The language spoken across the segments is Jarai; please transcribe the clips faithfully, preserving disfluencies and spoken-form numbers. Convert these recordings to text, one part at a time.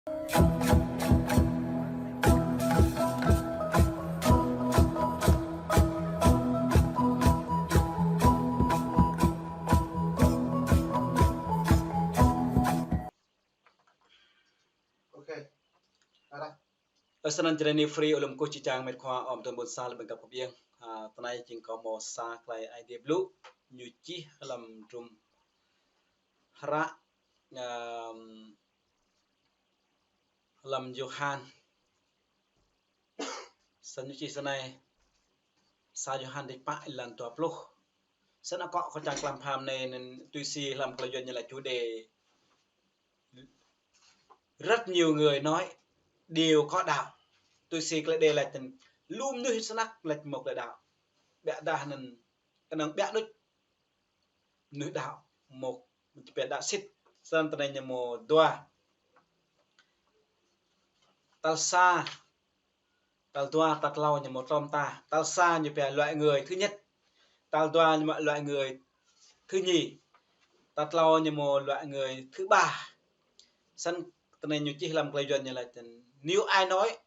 Ok. Ơ, snăn jrê ni free ơ lŏm kơ či čang mĕt khua ôm tơm ƀôn sang lăm ƀing găp kơ ƀiêng. A, tơnai jing kâo mâo sa klei Aê Diê blŭ, ñu čih hlăm hdruôm hră, ơm, hlăm Yôhan. Snăn ñu čih snei, sa Yôhan dêč pă êlan dua pluh. Snăn akŏ kâo čang klam pham anei anăn tui si hlăm klei Yuăn ñu lač chủ đề rất nhiều người nói điều có đạo. Tui si klei Êđê lač anăn lu mnuih snăk lač mâo klei đăo. Ƀiădah anăn knŏng ƀiă đôč mnuih đăo mâo, mâo klei đăo sĭt. Snăn tơnei ñu mâo dua. Tal sa, tal dua, tal tlâo ñu mâo tlâo mta. Tal sa ñu pia loại người thứ nhất. Tal dua ñu mâo loại người thứ nhì. Tal tlâo ñu mâo loại người thứ ba. Snăn tơnei ñu čih hlăm klei Yuăn ñu lač anăn, nếu ai nói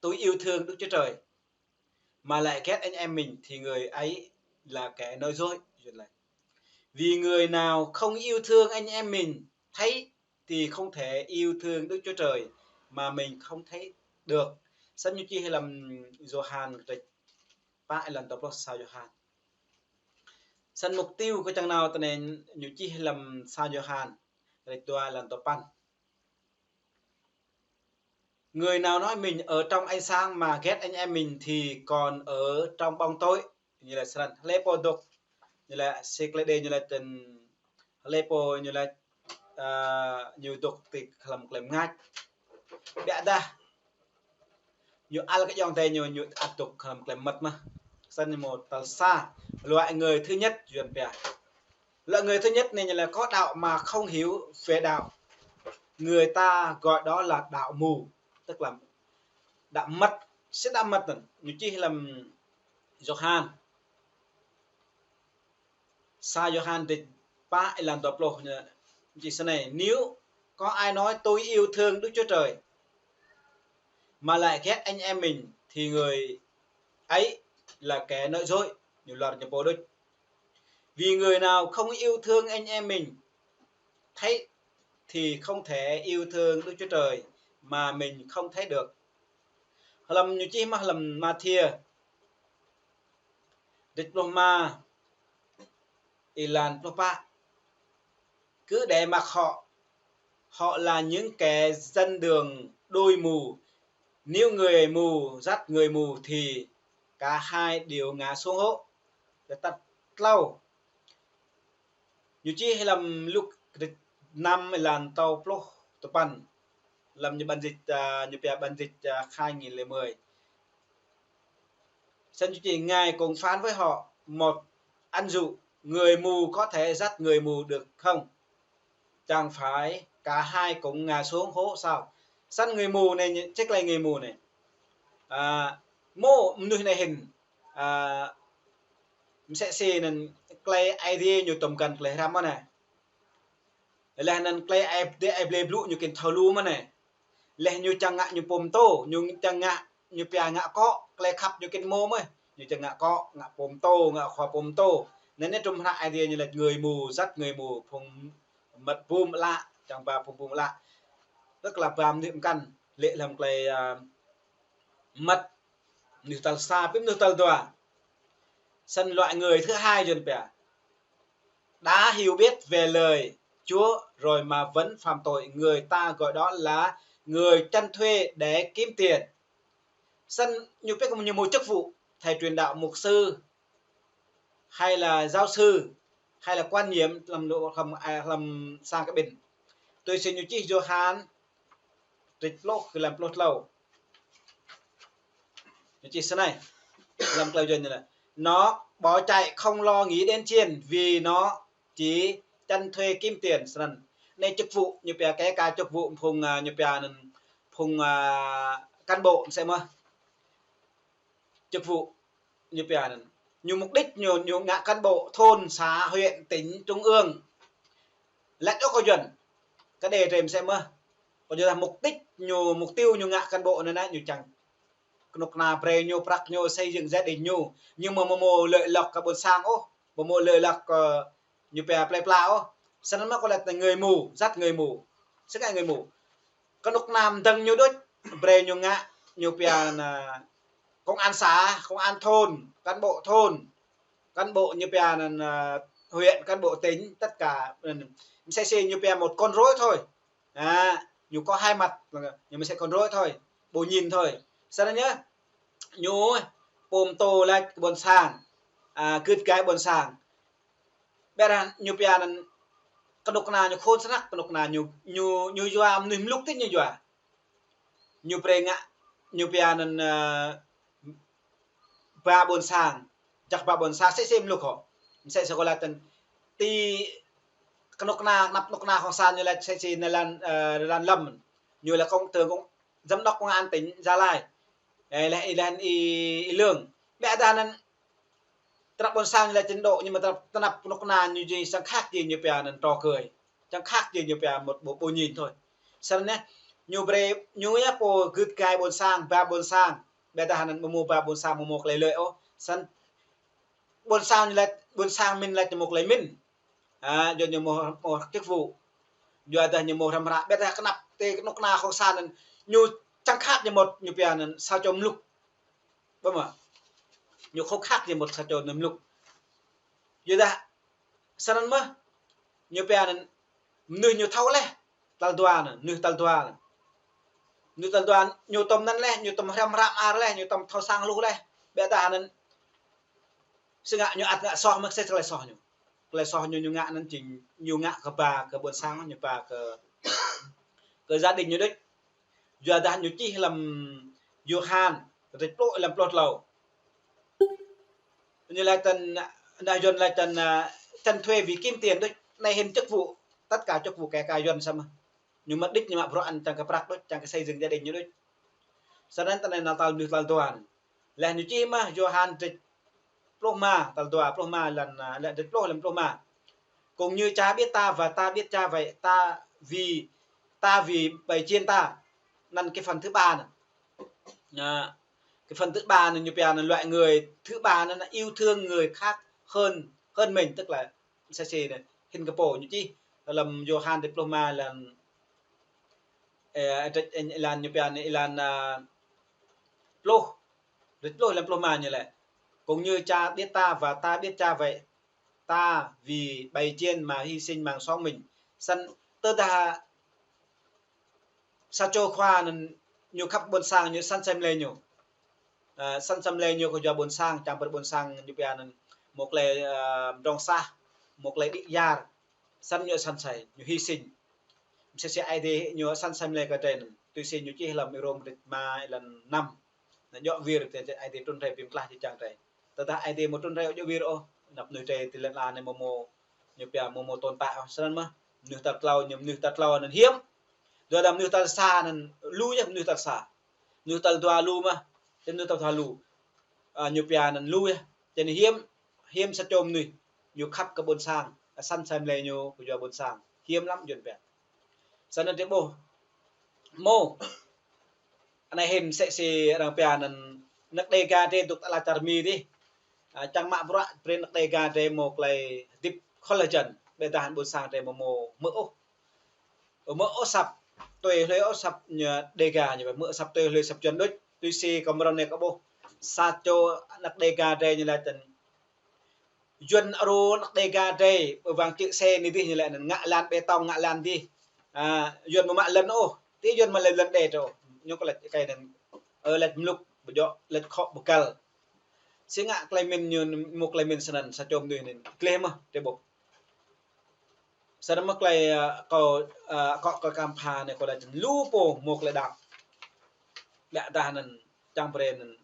tôi yêu thương Đức Chúa Trời mà lại ghét anh em mình thì người ấy là kẻ nói dối. Yuăn lač, vì người nào không yêu thương anh em mình thấy thì không thể yêu thương Đức Chúa Trời mà mình không thấy được. Snăn ñu čih hlăm Yôhan kdrêč pă êlan dua pluh, sa Yôhan. Snăn mục tiêu kâo čang nao tơnei ñu čih hlăm sa Yôhan kdrêč dua êlan dua păn. Người nào nói mình ở trong ánh sáng mà ghét anh em mình thì còn ở trong bóng tối. Ñu lač snăn, hlei pô dôk, ñu lač si klei Êđê ñu lač tơl, hlei pô ñu lač, a, ñu dôk ti hlăm klei mngač. Ƀiădah ñu ăl kơ ayŏng adei ñu, ñu ăt dôk hlăm klei mmăt mơh. Snăn ñu mâo tal sa, loại người thứ nhất Yuăn pia. Loại người thứ nhất anei ñu lač có đạo mà không hiểu về đạo. Người ta gọi đó là đạo mù, tức là đăo mmăt. Sĭt đăo mmăt anăn ñu čih hlăm Yôhan. Sa Yôhan dêč pă êlan dua pluh ñu čih snei, nếu có ai nói tôi yêu thương Đức Chúa Trời mà lại ghét anh em mình thì người ấy là kẻ nói dối, ñu luar ñu pô đôč. Vì người nào không yêu thương anh em mình thấy thì không thể yêu thương Đức Chúa Trời mà mình không thấy được. Hlăm ñu čih mơh hlăm Mathiơ dêč pluh êma, êlan pluh pă. Cứ để mặc họ, họ là những kẻ dẫn đường đuôi mù. Nếu người mù dắt người mù thì cả hai đều ngã xuống hố. Tal tlâo. Ñu čih hlăm Luk kdrêč năm êlan dua pluh dua păn. Hlăm ñu bản dịch, a, ñu pia bản dịch, a, hai nghìn lẻ mười. Snăn ñu čih, Ngài cũng phán với họ một ẩn dụ, người mù có thể dắt người mù được không? Chẳng phải cả hai cũng ngã xuống hố sao? Snăn người mù anei, ñu čih klei người mù anei. A, mơ̆ mnuih anei hĭn, a, msĕ si anăn klei Aê Diê ñu tŭm găn klei hrăm mơh anei. Leh anăn klei Aê Diê, Aê Diê blŭ ñu kĭn thâo lu mơh anei. Leh ñu čiăng ngă ñu pô mtô, ñu čiăng ngă ñu pia ngă akŏ, klei khăp ñu kĭn mơ̆ mơh. Ñu čiăng ngă akŏ, ngă pô mtô, ngă khua pô mtô. Anăn anei hdruôm hră Aê Diê ñu lač người mù dắt người mù, phung mmăt bum ală, čiăng ba phung bum ală. Tức là ba mnuih mkăn, lĕ hlăm klei, a, mmăt, mnuih tal sa, pĭ mnuih tal dua. Snăn loại người thứ hai Yuăn pia. Đã hiểu biết về lời Chúa rồi mà vẫn phạm tội, người ta gọi đó là người chăn thuê để kiếm tiền. Snăn ñu pia kơ ñu mâo chức vụ, thầy truyền đạo, mục sư, hay là giáo sư, hay là quan nhiệm hlăm, hlăm, a, hlăm sang kơ ƀing. Tui si ñu čih Yôhan dêč pluh, êlan pluh tlâo. Ñu čih snei, hlăm klei Yuăn ñu lač, nó bỏ chạy không lo nghĩ đến chiên vì nó chỉ chăn thuê kiếm tiền. Snăn anei chức vụ ñu pia, kể cả chức vụ phung, a, ñu pia anăn phung, a, cán bộ msĕ mơh. Chức vụ ñu pia anăn. Ñu mục đích ñu, ñu ngă cán bộ thôn, xã, huyện, tỉnh, trung ương. Lač ôh kơ Yuăn, kơ Êđê drei msĕ mơh. Kơ yua dah mục đích ñu, mục tiêu ñu ngă cán bộ anai anai ñu čang kơnuk kơna brơi ñu prăk ñu xây dựng gia đình ñu. Nhưng mà mơ̆ mơ̆ lợi lộc kơ ƀôn sang ôh, mơ̆ mơ̆ lợi lộc kơ ñu pia plơi pla ôh. Snăn mơ̆ kâo laĭ người mù, dắt người mù. Sĭt ngă người mù. Kơnuk kơna mơdơ̆ng ñu đôč, brơi ñu ngă, ñu pia anăn công an xã, công an thôn, cán bộ thôn, cán bộ ñu pia anăn huyện, cán bộ tỉnh, tất cả, msĕ si ñu pia một con rối thôi. À, ñu có hai mặt, ñu msĕ con rối thôi, bộ nhìn thôi. Snăn yơh, ñu pô pơtô lač ƀôn sang, à, gưt gai ƀôn sang. Ƀiădah ñu pia anăn kơnuk kơna ñu khôn snăk, kơnuk kơna ñu, ñu, ñu yua mnuih mluk tĭ ñu yua. Ñu brơi ngă, ñu pia anăn, à, ba ƀôn sang, jak ba ƀôn sang msĕ si mluk hŏ. Msĕ si kâo laĭ tăn, ti kơnuk kơna, anăp kơnuk kơna cộng sản ñu lač msĕ si nê lan, ơ, nê lan Lâm. Ñu là công, trưởng công, giám đốc công an tỉnh Gia Lai. Ơ, lĕ, lĕ Y, Y Lương. Ƀiădah anăn tơnap ƀôn sang ñu lač trình độ, nhưng mà tơnap, tơnap kơnuk kơna ñu jing čang khăk jing ñu pia anăn trò cười. Čang khăk jing ñu pia một bộ, bộ nhìn thôi. Snăn yơh, ñu brơi, ñu yơh pô gưt gai ƀôn sang, ba ƀôn sang. Ƀiădah anăn mơ̆ mơ̆ ba ƀôn sang mơ̆ mơ̆ klei lĕ ôh. Snăn ƀôn sang ñu lač, ƀôn sang mĭn lač ñu mơ̆ klei mĭn. À, yua ñu mơ̆, mơ̆ chức vụ. Yua dah ñu mơ̆ hrăm hră, ƀiădah kơnăp ti kơnuk kơna cộng sản anăn, ñu čang khăk jing một ñu pia anăn sa čô mluk. Ƀơ̆ mơ̆. Ñu khŏk khăk jing một sa čô mluk. Yua dah snăn mơ̆, ñu pia anăn mnuih ñu thâo leh, tal dua anăn, mnuih tal dua anăn. Mnuih tal dua anăn, ñu tŏm anăn leh, ñu tŏm hrăm hră mơar leh, ñu tŏm thâo sang hluh leh. Ƀiădah anăn, sĭt ngă ñu ăt ngă soh mơ̆ msĕ si klei soh ñu. Klei soh ñu, ñu ngă anăn jing, ñu ngă kơ ba kơ ƀôn sang, ñu ba kơ, kơ gia đình ñu đôč. Yua dah ñu čih hlăm Yôhan, rơdêč pluh, hlăm pluh tlâo. Ñu lač tăn, anăn Yuăn lač tăn, à, tránh thuế vì kiếm tiền đôč. Anei hĭn chức vụ, tất cả chức vụ kể cả Yuăn samơ̆. Ñu mă đĭč, ñu mă bruă anăn čang kơ prăk đôč, čang kơ xây dựng gia đình ñu đôč. Snăn tăn anei nao tal mnuih tal dua anăn. Leh ñu čih mơ̆ Yôhan rơdêč pluh ma, tal dua, pluh ma lăn, à, lĕ rơdêč pluh lăn pluh ma. Cũng như Cha biết ta và ta biết Cha vậy, ta vì, ta vì bầy chiên ta. Anăn cái phần thứ ba anăn. À, cái phần thứ ba anăn ñu pia anăn loại người thứ ba anăn là yêu thương người khác hơn, hơn mình, tức là msĕ si anei, hĭn kơ pô ñu čih hlăm Yôhan rơdêč pluh ma lăn, ơ, rơdêč, ơ, êlan ñu pia anăn êlan, à, pluh, rơdêč pluh lăn pluh ma ñu lač. Cũng như Cha biết ta và ta biết Cha vậy, ta vì bầy chiên mà hy sinh mạng sống mình. Snăn tơdah sa čô khua anăn ñu khăp ƀôn sang ñu săn asei mlei ñu. Ơ, săn asei mlei ñu kơ yua ƀôn sang, čang brơi ƀôn sang ñu pia anăn mơ̆ klei, ơ, mdrŏng sah, mơ̆ klei đĭ kyar. Snăn ñu săn asei, ñu hy sinh. Msĕ si Aê Diê ñu săn asei mlei kơ drei anăn. Tui si ñu čih hlăm Rôm rơdêč ma êlan năm. Anăn djŏ wir tơ, tơ Aê Diê trŭn rai bi mtlaih jih jang drei. Tơdah Aê Diê mơ̆ trŭn rai djŏ wir ôh, anăp mnuih drei ti lăn ala anei mơ̆ mơ̆, ñu pia mơ̆ mơ̆ tồn tại ôh. Snăn mơ̆, mnuih tal tlâo, ñu mnuih tal tlâo anăn hiam. Yua dah mnuih tal sa anăn lu yơh mnuih tal sa. Mnuih tal dua lu mơ̆, tơ mnuih tal dua lu. À, ñu pia anăn lu yơh. Čang hiam, hiam sa čô mnuih ñu khăp kơ ƀôn sang, săn asei mlei ñu kơ yua ƀôn sang. Hiam lăm Yuăn pia. Snăn drei ƀuh. Mơ̆. Anei hĭn msĕ si arăng pia anăn anak Đêga drei dôk ti ala čar Mi dih. À, čang mă bruă brơi anak Đêga drei mơ̆ klei hơdip khŏl hơjăn. Ƀiădah ƀôn sang drei mơ̆ mơ̆ hmư̆ ôh. Hmư̆ ôh asăp tui hlue ôh asăp ñu Đêga ñu, hmư̆ asăp tui hlue asăp Yuăn đôč. Tui si kơ mrâo anei kâo ƀuh. Sa čô anak Đêga drei ñu lač tăn Yuăn arô anak Đêga drei, ƀơi wang čư̆ xe anei dih ñu lač anăn ngă lăn bê tông, ngă lăn dih. À, Yuăn mơ̆ mă lăn ôh, ti Yuăn mă lăn, lăn đê ôh. Ñu kơ lač kơ anăn, ơ, lač mluk, ƀu djŏ, lač khŏ ƀu găl. Sĭt ngă klei mĭn ñu mơ̆ klei mĭn snăn, sa čô mnuih anăn. Gleh mơ̆, drei ƀuh. Snăn mơ̆ klei, ơ, kâo, ơ, kâo kơ kăm pha anei kâo lač lu pô mơ̆ klei đăo. Ƀiădah anăn, čang brơi anăn,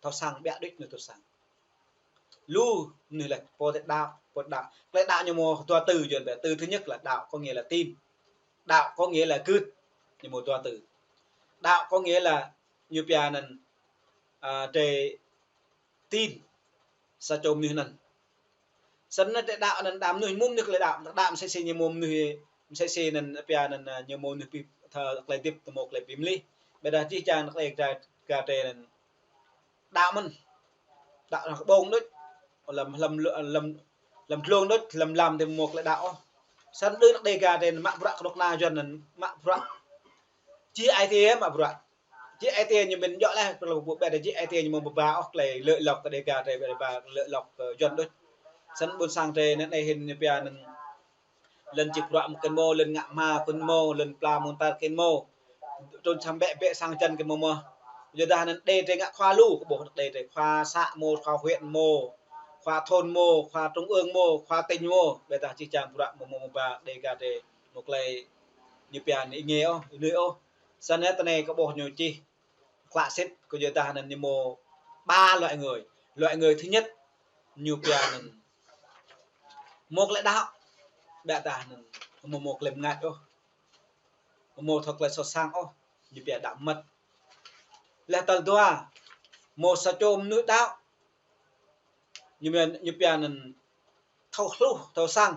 thâo săng, ƀiă đôč ñu thâo săng. Lu mnuih lač pô tơ đăo, pô đăo. Klei đăo ñu mơ̆ dua từ Yuăn pia. Từ thứ nhất là đăo, có nghĩa là tin. Đăo có nghĩa là gưt, ñu mơ̆ dua từ. Đăo có nghĩa là ñu pia anăn, à, drei tin sa čô mnuih anăn. Snăn drei đăo anăn đa mnuih, mơ̆ mnuih klei đăo, đăo msĕ si ñu mơ̆ mnuih, msĕ si anăn pia anăn, à, ñu mơ̆ mnuih pi tơlơi hơdip tơmô tơlơi pơmlih. Ƀiădah jih jang tơlơi gah, gah drơi anŭn đaŏ mơ̆n. Đaŏ anŭn kơ ƀong đôč. Lăm, lăm, lăm, lăm dlông đôč, lăm lam tơmô tơlơi đaŏ ôh. Săn đưm tơlơi gah drơi anŭn mă bruă kơnuk kơna Yuan anŭn mă bruă. Jih ai tiê mă bruă. Jih ai tiê ñu mĭn djŏ laih, pơlŏ ƀu ƀĕ dah jih ai tiê ñu mơ̆ ƀơba ôh tơlơi lĕ lŏk kơ Dega drơi, ƀĕ dah ƀơba lĕ lŏk kơ Yuan đôč. Săn ƀôn sang drơi anŭn anai hĭn ñu pia anŭn lŏn čih bruă mơ̆ kơ mơ̆, lŏn ngă hma kơ mơ̆, lŏn pla mơ̆ng tar kơ mơ̆. Trŭn sang ƀĕ ƀĕ sang jăn kơ mơ̆ mơ̆. Yua dah anŭn Dega drơi ngă khua lu, kơ ƀuh Dega drơi khua să mơ̆, khua huyện mơ̆, khua thôn mơ̆, khua trung ương mơ̆, khua tỉnh mơ̆. Ƀĕ dah jih jang bruă mơ̆ mơ̆ ƀơba Dega drơi mơ̆ tơlơi ñu pia anŭn ih ngă ôh, ih nui ôh. Săn anai tơ anai kơ ƀuh ñu čih klă sĭt, kơ yua dah anŭn ñu mơ̆ ba loại người. Loại người thứ nhất, ñu pia anŭn mơ̆ tơlơi đaŏ, ƀĕ dah anŭn mơ̆ mơ̆ tơlơi mơngač ôh, mơ̆ mơ̆ thâo tơlơi soh sang ôh, ñu pia đaŏ mơmŏt. Laih tal dua, mơ̆ sa čô mơnuih đaŏ, ñu pia, ñu pia anŭn thâo hluh, thâo sang.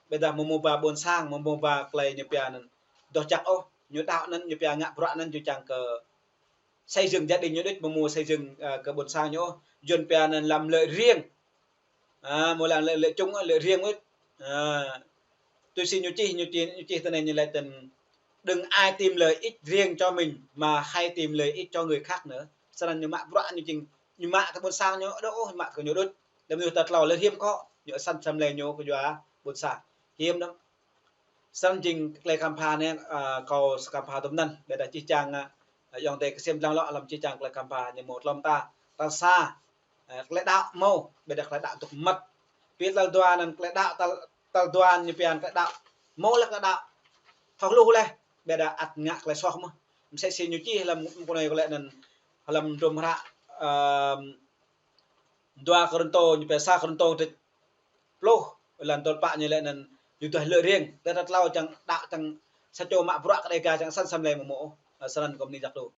Ƀĕ dah mơ̆ mơ̆ ba ƀôn sang, mơ̆ mơ̆ ba tơlơi ñu pia anŭn dŏ čăk ôh. Ñu đaŏ anŭn, ñu pia ngă bruă anŭn, ñu čang kơ xây dựng gia đình ñu đôč, mơ̆ mơ̆ xây dựng, à, kơ ƀôn sang ñu ôh. Yuan pia anŭn làm lợi riêng. À, mơ̆ làm lợi, lợi chung, lợi riêng ôh. À, tui si ñu čih, ñu čih, ñu čih tơ anai ñu laĭ tơ̆n: Đừng ai tìm lợi ích riêng cho mình mà hãy tìm lợi ích cho người khác nữa. Săn anŭn ñu mă bruă ñu jing, ñu mă kơ ƀôn sang ñu đôč ôh, mă kơ ñu đôč. Đăm ñu ta tlâo lĕ hiam kơ ñu săn săn lĕ ñu kơ yua ƀôn sang. Hiam đăm. Săn jing tơlơi khám phá anai, à, kâo khám phá tơm anŭn. Ƀĕ dah jih jang, à, ayŏng adơi kơsem lăng lŏ lăm jih jang tơlơi khám phá ñu mơ̆ tlŏm ta. Tal sa, à, tơlơi đaŏ mơ̆, ƀĕ dah tơlơi đaŏ tŭk mơmŏt. Pĭt tal dua anŭn tơlơi đaŏ, tal, tal dua ñu pia anŭn tơlơi đaŏ. Mơ̆ laih tơlơi đaŏ. Thâo hluh laih, ƀĕ dah ăt ngă tơlơi soh mơ̆n. Mơsĕ si ñu čih lăm mơ̆ng kơ anai kơ lĕ anŭn lăm drôm hră, ơm, dua Kôrintô, ñu pia sa Kôrintô trĕč pluh, lăn tơl pă ñu laĭ anŭn ñu dah lợi riêng, dah ta tlâo čang đaŏ čang sa čô mă bruă kơ Dega čang săn săn lĕ mơ̆ mơ̆ ôh, săn anŭn kơ mơni jak lu.